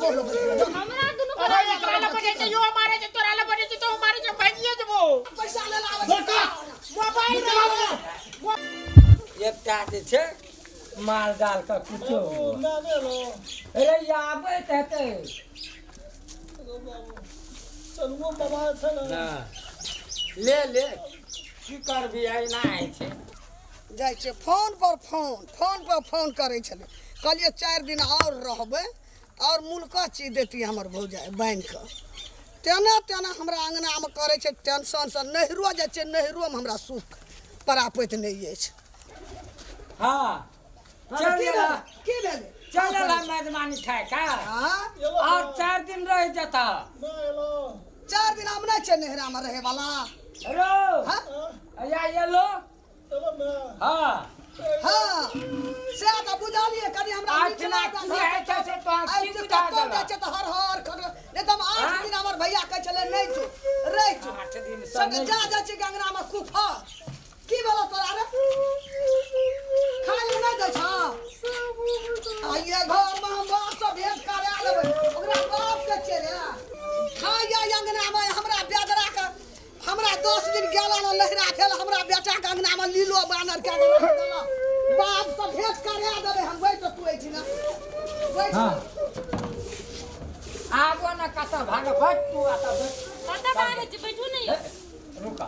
बोलो बोलो। हमरा दुनू अरे एकरा लए बजै छै यो मारे छै तोरा लए बजै छै तो मारे छै भागिए जेबो पैसा ले आबै छै। मोबाइल रहे। एकटा जे छै माल जाल के कुछो अरे ई आबैत हेतै चलुओ बाबा छै ने ना ले ले की करबी एना होइ छै जाइ छियै फोन पर फोन फोन पर फोन करै छलै कहलियै 4 दिन आओर रहबै आओर मुल्का चीज देती हमर भौजाइ बान्हि कऽ तेना तेना हमरा अङ्गनामे करै छै टेंशनसँ नैहरो जाइ छियै नैहरोमे हमरा सुख परापैत नहि अछि। हाँ चल की गेला भेलै की भेलै चल गेला मेजबानी खाय का हाँ और 4 दिन रह जता 4 दिन हम नहि छै नैहरामे रहैवला। रो हाँ या ये लो हाँ हाँ से तऽ बुझलियै कनि हमरा आठ नीक लाख लागल। की होइ छै से तोहर आइ की जे बुझा कतौ देलक? जाइ छै तऽ हर हर खर नहि तऽ हम 8 हाँ? दिन हमर भैया कहै छलै नहि जो रहि जो 8 दिन से सङ्गे नहि जा जाइ छै गंगनामे कुफर की भेलौ तोरा रे खाय लए नहि दै छौ आइए घरमे हम बापसँ भेंट करा लेबै ओकरा बापके छियै रे खाइए अङ्गनामे हमरा बेदराके हमरा 10 दिन गेला ने लहरा भेल हमरा बेटाके अङ्गनामे लीलो बानर कए कऽ राखि देलक। बापसँ भेंट करा देबै हम बैठ तू एहिठिना बैठ। हाँ आगो न कतऽ भाग बैठ तू अतऽ बैठ कतऽ भागै छी बैठू ने यौ। रुका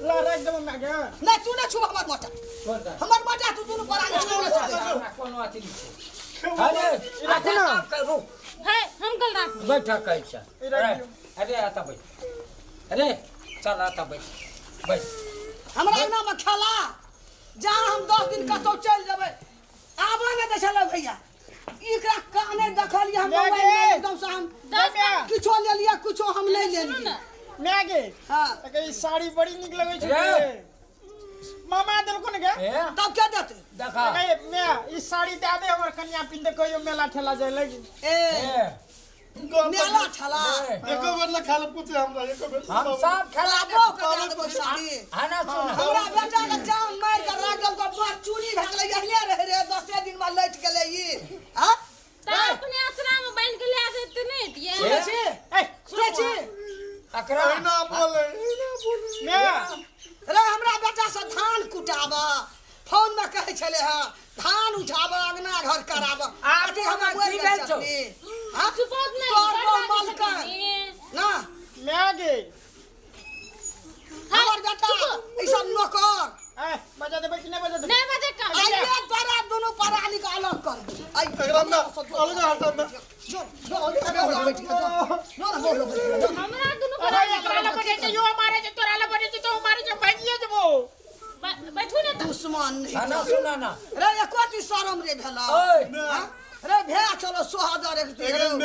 ला राख देबो माय गे नहि तू नहि छुब हमर मोटा छोड़ दे हमर मोटा तू दुनू परानी छुब नहि सकै हमरा कोनो अथी नहि छै अरे राखू ना। अच्छा रुक हे हम कल राखू बैठ कहै छै राख दियौ। अरे अतऽ बैठ अरे चल अतऽ बैठ बैठ हमरा अङ्गनामे खेला जहाँ हम 10 दिन कतहु चलि जेबै आबऽ नहि दै छलै भैया एकरा काने देखलियै हम माय मोबाइलमे गे। एकदमसँ हम 10 माय किछो लेलियै किछो हम नहि सुनू लेलियै ने माय गे हाँ एके ई साड़ी बड़ी नीक लगै छै रे। गे। मामा देलको ने गे ए तब के देतै देखा ए माय ई साड़ी दए दे हमर कनिया पिन्ह कहियो मेला ठेला जाय लगी ए ए मेला ठेला एको बेर ला खाला पूछे हमरा एको बेर हम सब खेला बाबो के दए देबै साड़ी हाँ ना सुन हमरा बेटा के जान मारि के राख देलको बड़ चूड़ी भए गेलै एहने रहै रे 10 दिन मे लटि गेलै ई हाँ तऽ अपने आसरा मे बान्हि के लए जैते नहि एतियै सुनै छी ए सुनै छी एकरा एना बोले एना बोले माय रे हमरा बेटा से धान कुटाब फोन में कहै छलै हँ धान उठाब अंगना घर कराब आब अथी हमर हमरा मरि की गेल भेल छौ? छथिन। हाँ? चुपौत नहि तोहर बड़ बहु बाजै मालकन छथिन। ना माय गे हमर बेटा ई सब नौकर ए बजा देबै कि नहि बजा देबै नहि बजै कम आइए तोरा दुनू परानी के अलग कर दे आइ एकरा ना अलग हटा ना जो जो जो बैठ जो जो ना बोलो बैठ जो हमरा दुनू अरे परानी एकरा लए बजै छै यो मारे छै तोरा लए बजै छै तो मारे छै भागिए जेबो बैठू ने तऽ दुश्मन नहीं हाँ ना सुन ना रे एको चीज शरम रे भेला ओए हाँ? रे भे चलो सोहदर एक एगे दिन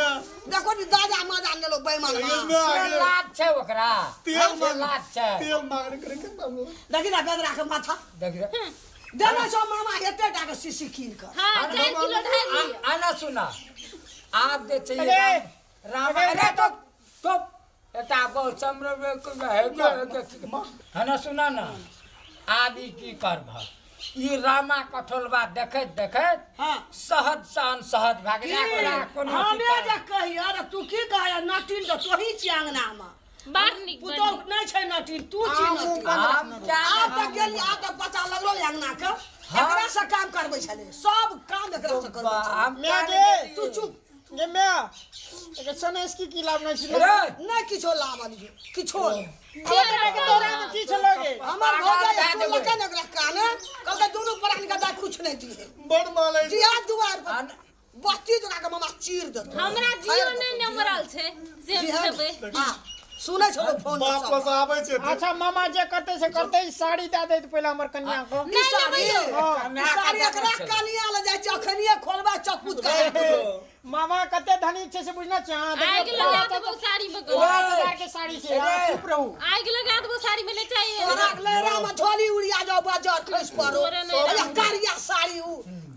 देखो नी दादा मादा नेलो बेईमान एगे माँ। में से आगे लाज छै ओकरा तेल से मांग लाज छै तेल मांगने करे के मामला देखी ना बेदरा के माथा देख रे देने छौ मामा एते टा के शीशी कीन कर हाँ 4 किलो ढाई लिअ आना सुना आप जे छै अरे! राम अरे! अरे तो तो एटा बहुत समर है हना सुना ना आब ई की करब ई रामा कठोलबा देखैत देखैत हाँ सहज सहन सहज भए गेलै एकरा कोनो अथी हमे कर- जे कहियो रे तू की कहै नटिन तऽ तोही छी अंगनामे बड़ नीक बड़ पुतोह नीक। नहि छै नटिन तू छी नटिन हम क्या आब तऽ गेली आब तऽ पता लगलो अंगना के एकरा से काम करबै छलै सब काम एकरा से करबै छलै हम माय गे तू चुप गे माय एके सनेस की की लाभ नहि छै रे नहि किछो लाबल जो किछो नहि। तोरा मे की छलो गे हमर पागल भौजाइ भए जेबै। सुनलकै ने ओकरा काने कहलकै दुनू प्राणी के दाइ कुछ नहि दिहे बड़ मालै जिया दुआर पर अन- बत्ती जोड़ा के मामा चीर देतौ हमरा जियो नहि नमरल छै से हम खेबै हाँ सुनै छौ फोन पर बाप सब। बस आबै छै अच्छा मामा जे करतै से करतै ई साड़ी दए दैत पहिले हमर कनिया को ई साड़ी लेबै यौ। ई साड़ी एकरा कनिया ले जाइ छै अखनिये खोलबा चकपुत कर मामा कते धनी छै से बुझना छै हां आगि लगा देबो साड़ी में गो 5000 के साड़ी छै अहाँ चुप रहू आगि लगा देबो साड़ी में ले चाहिए तोरा लहरा में झोली उड़िया जाओ बाजार खसि पड़ो तोरे नहि अरे करिया साड़ी उ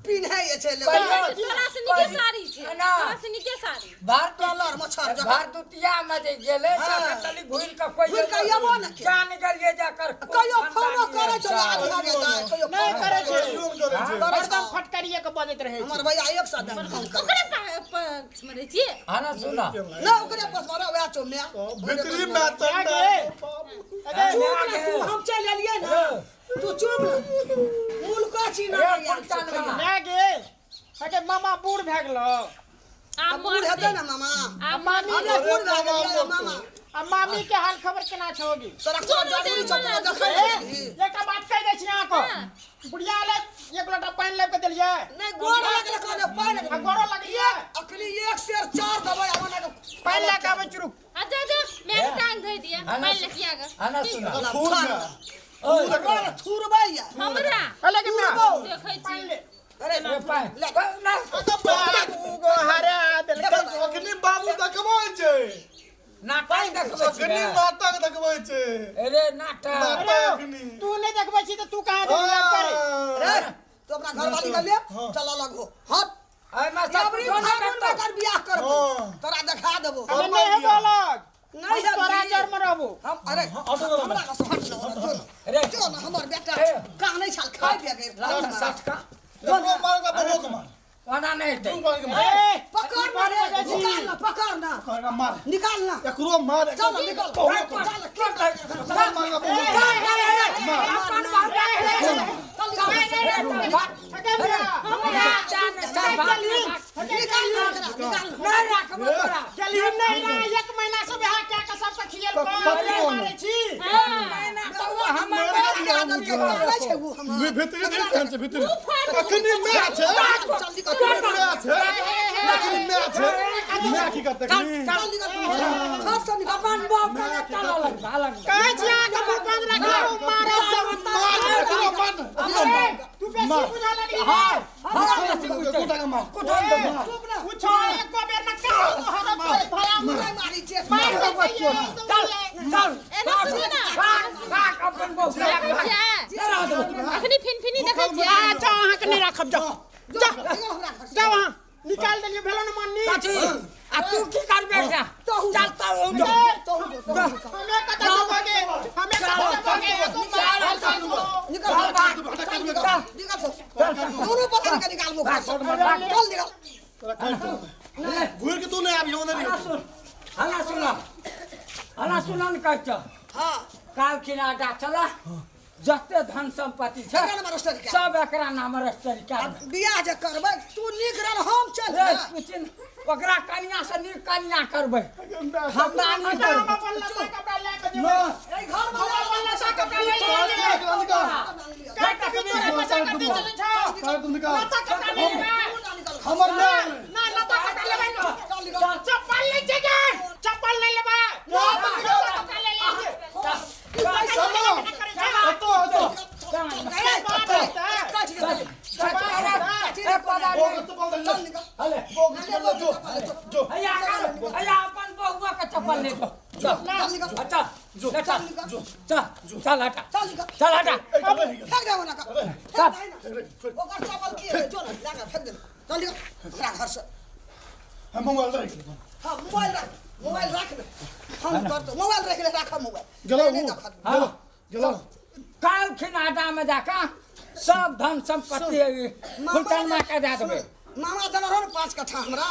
पिन्है जे छै ले पहिने- तोरा से नीके साड़ी छै ना। तोरा से नीके साड़ी भार कलर मच्छर जकाँ। भार दुतिया में जे गेलै हाँ। से तली घुरि के कोई घुरि के अयबो ने के। जान गेलियै जाकर कहियो फोनो करै छौ आधी आधी दाइ कहियो नहि फोनो करै छै कहियो करै छै करै हरदम छौ। फटकरिये के बजैत रहै छै हमर भैया एक सौ दाम फोन कर ओकरे पक्ष में रहै छियै। हाँ ना सुना ना ओकरे पास मारा वएह छौ माय। भीतरी में चंदा चुप ना तू, हम चलि एलियै ना, तू चुप ना। मुल्को छी ना माय गे, अगे मामा बूढ़ भए गेलो। आब बूढ़ हेतै ना मामा? आब मामी अरे बूढ़ भए गेलै मामा। आ मामी के हाल खबर केना छौ गी? तोरा कोनो जरूरी छौ? तोरा देखै एकटा बात कहि दै छी अहाँके, बुढ़िया ले एक लोटा पानि लाबि के देलियै? नहि, गोड़ लगले कहने पानि। आ गोड़ो लगलियै? अखनी एक सेर चार देबै आ ओना के पानि लए के आबै छी, रुक। अच्छा अच्छा, मैं के टांग धोइ दिया, पानि लए के आगा। हाँ ना सुना। थूर में ओकरा थुरबै या हमरा अले के माय देखै पानि छी। ले। अरे ए पानि ले। ना बाबू गो हरा देलकै। अखनी बाबू देखबै छै। नाटक देखबै छी अखनी माता के देखबै छै। अरे नाटक। माता अखनी तू नहि देखबै छी तऽ तू कहाँ देखबै करे? रे तू अपना घरवाली के ले चल अलग हो, हट। अरे मैं सब अबरी फागुन में एकर बियाह करबो, तोरा देखा देबो। अरे नहि हेबो अलग। नहीं हम तोरा हेबी। जर में रहबो हम। अरे हमरा के हट ना, जो ना। अरे जो ना, हमर बेटा कानै छल खाइ पिए गेल। लाल सटका एकरो मार के बबो के मार। ओना नहीं हेतै। तू मार के मार। ए पकड़ ना रे, निकाल ना, पकड़ ना, एकरा मार, निकाल ना, एकरो मार। चल निकल, चल। चल मार के बबो के अपन बाप निकाल ना, निकाल ना। नहीं राखबो तोरा। गेलही नहि ना, एक महीना से बिहार कए के सबके खिएल मारै छी। महीना तो वो हमर आदत के कानै छै उ हमर। भीतरी दिल केहन छै भीतरी? अखनी मैं छै, चल निकल, मैं छै, अखनी मैं छै। मैं की करतै अखनी? चल निकल, घर से निकल। अपन बाप के चल अलग अलग। कहै छी अहाँके मुँह बंद राखू, मारब सब। मार एकरो मार। तू बेसी बुझऽ लगली। हां हां, बेसी बुझतै। गोटा के मार। कुठन देबो। चुप ना। कुछो एको बेर न कह हरब तोरे भला। नहीं मारी छै। मार देबै। चल चल। एना सुनू ना। भाग भाग अपन बाप के। देखै छियै? रह देबो। अखनी फिनफिनी देखै छियै? आ जाओ, अहाँके नहि राखब, जाओ जाओ। निकल हमरा घर से। जाओ, अहाँ निकाल देलियै, भेलो ने माननी? कथी आ तू की करबे? जा चल तो हो जो। तोहू जो, तोहू जो। हमे कतऽ जेबोगे? हमे कतऽ जेबोगे? एगो मार निकल, निकल, निकल सब। दोनों पकड़ के निकालबो घर से। चल निकल। तोरा काट दे। घूर के तू नहीं आबी ओने। हला सुन, हला सुन, हला सुन न कहै छ। हां। काल खिना चला, जते धन संपत्ति छै एकरा नाम रजिस्ट्री कए। सब एकरा नाम रजिस्ट्री कए। बियाह जे करबै तू नीक रह, हम चल। रे पुछिन ओकरा कनिया से नीक कनिया करबै, हमरा नहीं हम करबै। अपन लत्ता कपड़ा लए के जेबै। एहि घर में हम अपन लत्ता कपड़ा लए के जेबै। काट के तोरा पैसा कते चलै छौ? काट तू निकाल। लत्ता कपड़ा ले लेबै। हमर ना। ना लत्ता कपड़ा लेबै ना। चल निकल। चप्पल ले जेगे, चप्पल नहीं लेबै। लत्ता कपड़ा ले ले। चलो हटो हटो। बोल तो बोल चल निकल। हले बोल जो जो। हैया कर, हैया अपन बहुआ के चप्पल ले जो। चल अच्छा जो, चल जो, चल चल हटा, चल निकल। चल हटा। फेंक दे ओना का, फेंक दे ना। ओकर चप्पल की है? जो ना, लागा फेंक दे। चल निकल हमरा घर से। हम मोबाइल रख। हां, मोबाइल रख, मोबाइल रख ले। हम करतो मोबाइल रख ले, राख मोबाइल। गेलो। नहीं देखत। गेलो गेलो। काल खिनाडा में जाका सब धन संपत्ति फुलचनमा के दे देबै। मामा देने रहो ने 5 कट्ठा हमरा,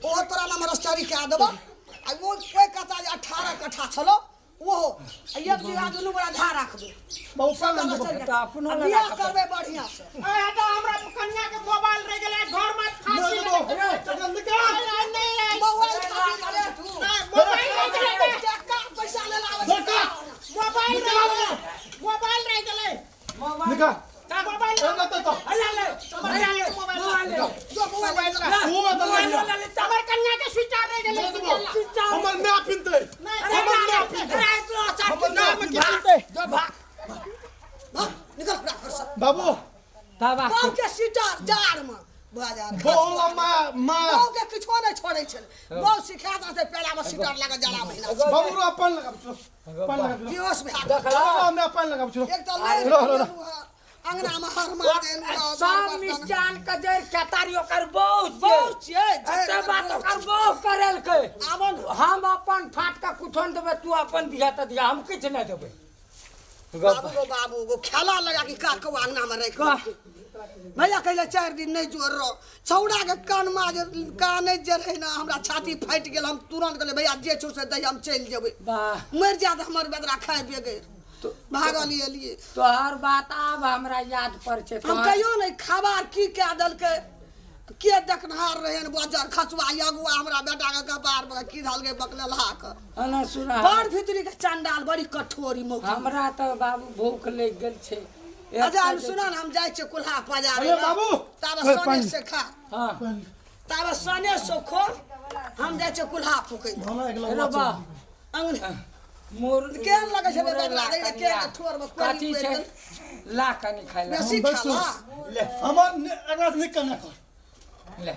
ओ तोरा नाम रजिस्ट्री कए देबो। आ ओ ओहि कट्ठा जे 18 कट्ठा छलो ओहो, आ एक बीघा दुनू बड़ा धा राखबै। बाबू पान ले। तऽ अपनो आ लगा बियाह के करबै बढ़िया से। ए हटा, हमरा कन्या के मोबाइल रह गेलै घर में, फांसी देबो। लगे। चल निकाल। नहीं नहीं। मोबाइल खातिर करे तू? नहीं, मोबाइल रह गेलै। टका पैसा ले लाबै छै। मोबाइल रह गेलै, मोबाइल रह गेलै। निकाल। मोबाइल। ए ना तो हैया ले, हैया ले मोबाइल ले। जो मोबाइल ले। तू बदल मोबाइल ले। ले ले चल। हमर कन्या के स्वीटर रह गेलै। हमर ना पिनते। नहीं। हमर ना पिनते। अरे तो हमर ना पिनते। जो भाग। भाग, निकल हमरा घर से। बाबू तब बाबू के सीटर जाड़ में बाजार। बहु माँ माँ। बाबू के किछो नहीं छोड़ै छै। बाबू सिखा दे पेड़ा में सीटर लगा जाड़ा महीना। बाबू रो पान लगा चलो, पान लगा चलो। बेहोश भए गेल। देखला। हमरा पान लगा चलो। एक तऽ नहि रह, रह, रह। अंगना में हर मार देलहुँ। सब मिष्ठान के जड़ केतारी ओकर बहुत बहुत छियै। एते बात ओकर बहुत करेलकै। आबो ने। हम अपन फाट के कुठन देबै, तू अपन दिया तऽ दिया, हम किछु नहि देबै। बाबू गो बाबू गो, खेला लगा कि काट के अंगना में राखि कह। भैया कहले 4 दिन नहीं जोर रहो। छौड़ा के कानमा जे काने जे रहे ना, हमरा छाती फाटि गेल। हम तुरंत कहले भैया जे छौ से दही, हम चलि जेबै। वाह। मरि जात हमर बेदरा खाइ बेगैर। भागल एलियै। तोहर बात आब हमरा याद पर छै। हम कहियो नहीं खबर की कए देलकै, के देखनहार रहे न बजर खसुआ अगुआ हमरा बेटा के कपार पर की धलकै बकलेलहा के। हना सुना, बड़ भितरी के चंडाल बड़ी कठोरी मौकी। हमरा तऽ बाबू भूख लागि गेल छै। अच्छा हम सुना न, हम जाइ छियै कुल्हा बजार। अरे बाबू। ताबे ओए, सने पानि। से खा। हाँ। ताबे सने से खो, हम जाइ छियै कुल्हा फूकै। भला एक रे लगवा बा अंगने मोर केहन लगै छै मोर बदला, ला देख रे, कनि केहन ला। ठोर मे कोरी कथी पड़ि छै? गेल। ला कनि खाइ ला। बेसी हम खाला। ले हमर एकरा से निक ना कर। ले।